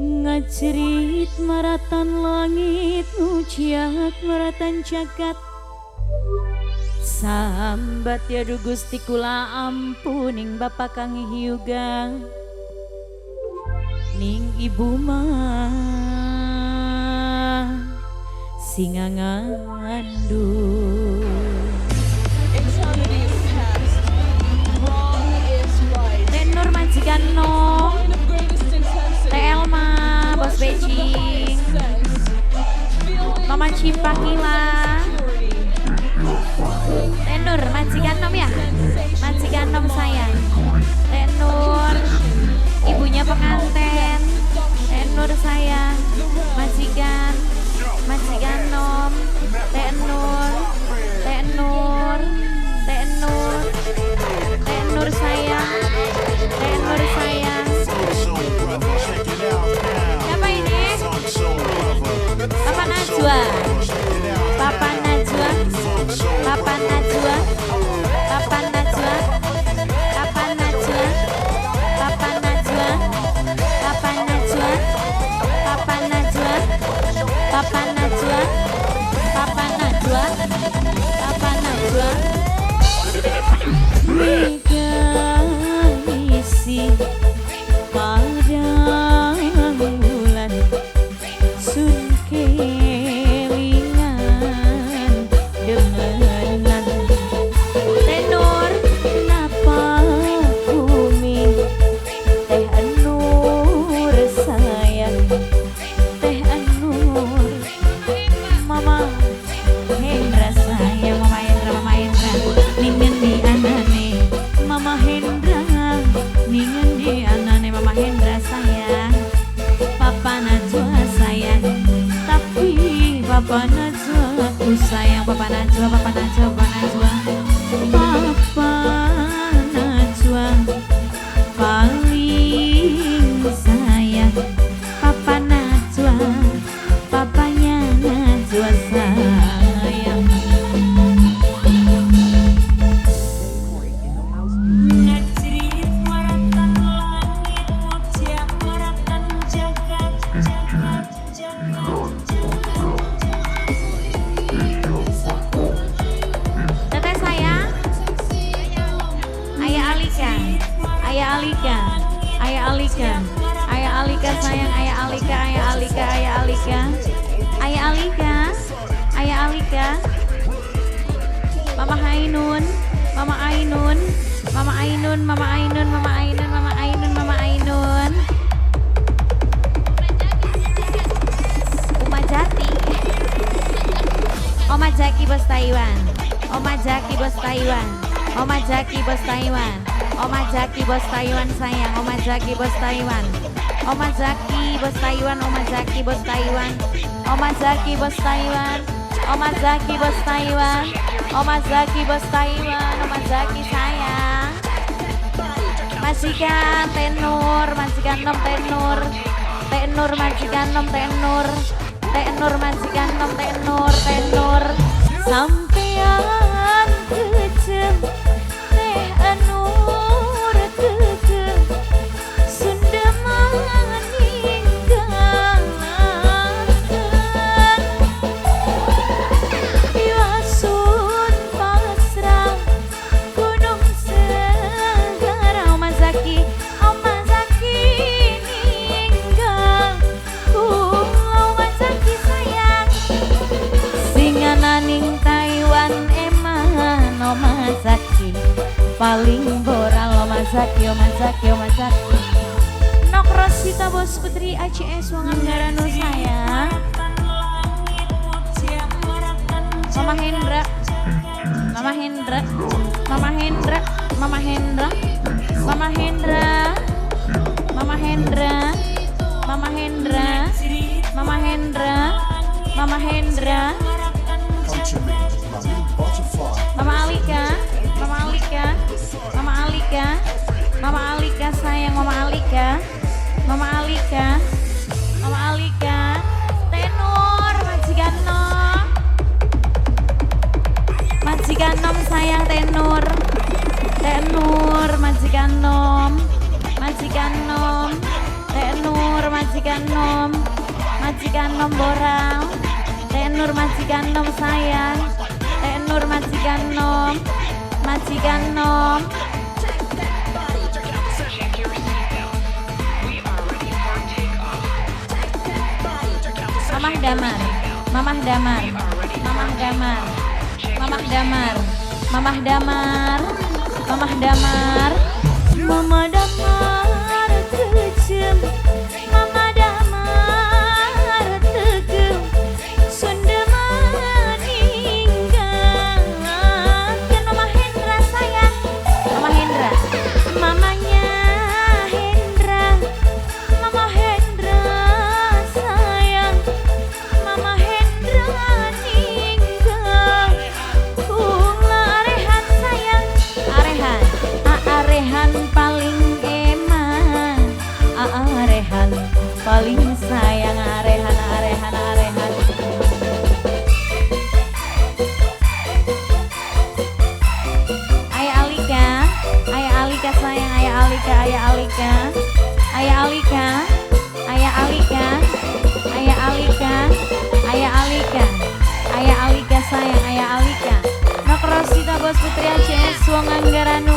Ngajerit maratan langit nguciak maratan jagat. Sambat ya du Gusti kula ampuning Bapak kang hyuga ning ibu mah singangandung. Tenur majikan no Telma Bos Becing Mama Cipakila Tenur majikan nom ya, majikan nom sayang. Tenur ibunya penganten. Tenur sayang, majikan, majikan nom. Tenur, tenur, tenur, tenur sayang, tenur sayang. Siapa ini? Papa Najwa, Papa Najwa, Papa Najwa, Papa Najwa, Papa Najwa, Papa Najwa, Papa Najwa, Papa Najwa, Papa Najwa, Papa Najwa, Papa Najwa. Mega isi padang bulan sun kelingan demenan. Tenur napa bumi teh Nur sayang, teh Nur Mama Hendra sayang, Mama Hendra, Mama Hendra ningen di anane, Mama Hendra ningen di anane, Mama Hendra sayang, Papa Najwa sayang, tapi Papa Najwa aku sayang, Papa Najwa, Papa Najwa, Papa Najwa, Papa Najwa paling sayang, Papa Najwa, papanya Najwa sayang. Ngajerit maratan langit nguciak maratan jagat jagat jagat jagat. Teteh sayang, Ayah Alika, Ayah Alika, Ayah Alika, Ayah Alika sayang, Ayah Alika, Ayah Alika, Ayah Alika, Ayah Alika, Ayah Alika, Mama Ainun, Mama Ainun, Mama Ainun, Mama Ainun, Mama Ainun, Mama Ainun, Mama Ainun, Uma Jati, Oma Jaki bos Taiwan, Oma Jaki bos Taiwan, Oma Jaki bos Taiwan, Oma Jaki bos Taiwan sayang, Oma Jaki bos Taiwan, Oma Jaki bos Taiwan, Oma Jaki bos Taiwan, Oma Jaki bos Taiwan, Oma Jaki bos Taiwan, Oma Jaki bos Taiwan, Oma Jaki sayang. Majikan tenur, majikan nom tenur, tenur majikan nom tenur, tenur majikan nom tenur, tenur. Sampean kejem teh Nur keke Sunda maninggalkan Iwasun pasrah Gunung Segara. Oma Zaki, Oma Zaki ninggal Oma Zaki sayang singananing Taiwan eman Oma Zaki paling boral. Oma Zaki, Oma Zaki, Oma Zaki. Nok Rosita Bos Putri ACS Wanganggarano sayang. Mama Hendra, Mama Hendra, Mama Hendra, Mama Hendra, Mama Hendra, Mama Hendra, Mama Hendra, Mama Hendra, Mama Hendra, Mama Alika, Mama Alika, Mama Alika, Mama Alika sayang, Mama Alika, Mama Alika, Mama Alika, Tenur majikan nom, majikan nom sayang tenur, tenur majikan nom, majikan nom, tenur majikan. majikan nom, majikan nom borang. Teh Nur majikan nom sayang. Teh Nur majikan nom, majikan nom. Mamah Damar, Mamah Damar, Mamah Damar, Mamah Damar, Mamah Damar, Mamah Damar, Mama Damar kejem, Mama Damar tegem, Sunda meninggalkan. Mama Hendra sayang, Mama Hendra, mamanya Hendra, Mama Hendra sayang, Mama Hendra ninggal. Kula Arehan sayang, Arehan, Arehan paling eman, Arehan paling sayang, Arehan, Arehan, Arehan. Ayah Alika, Ayah Alika sayang, Ayah Alika, Ayah Alika, Ayah Alika, Ayah Alika, Ayah Alika, Ayah Alika, Ayah Alika sayang, Ayah Alika. Nok Rosita Bos Putri ACS Wong Anggaranu.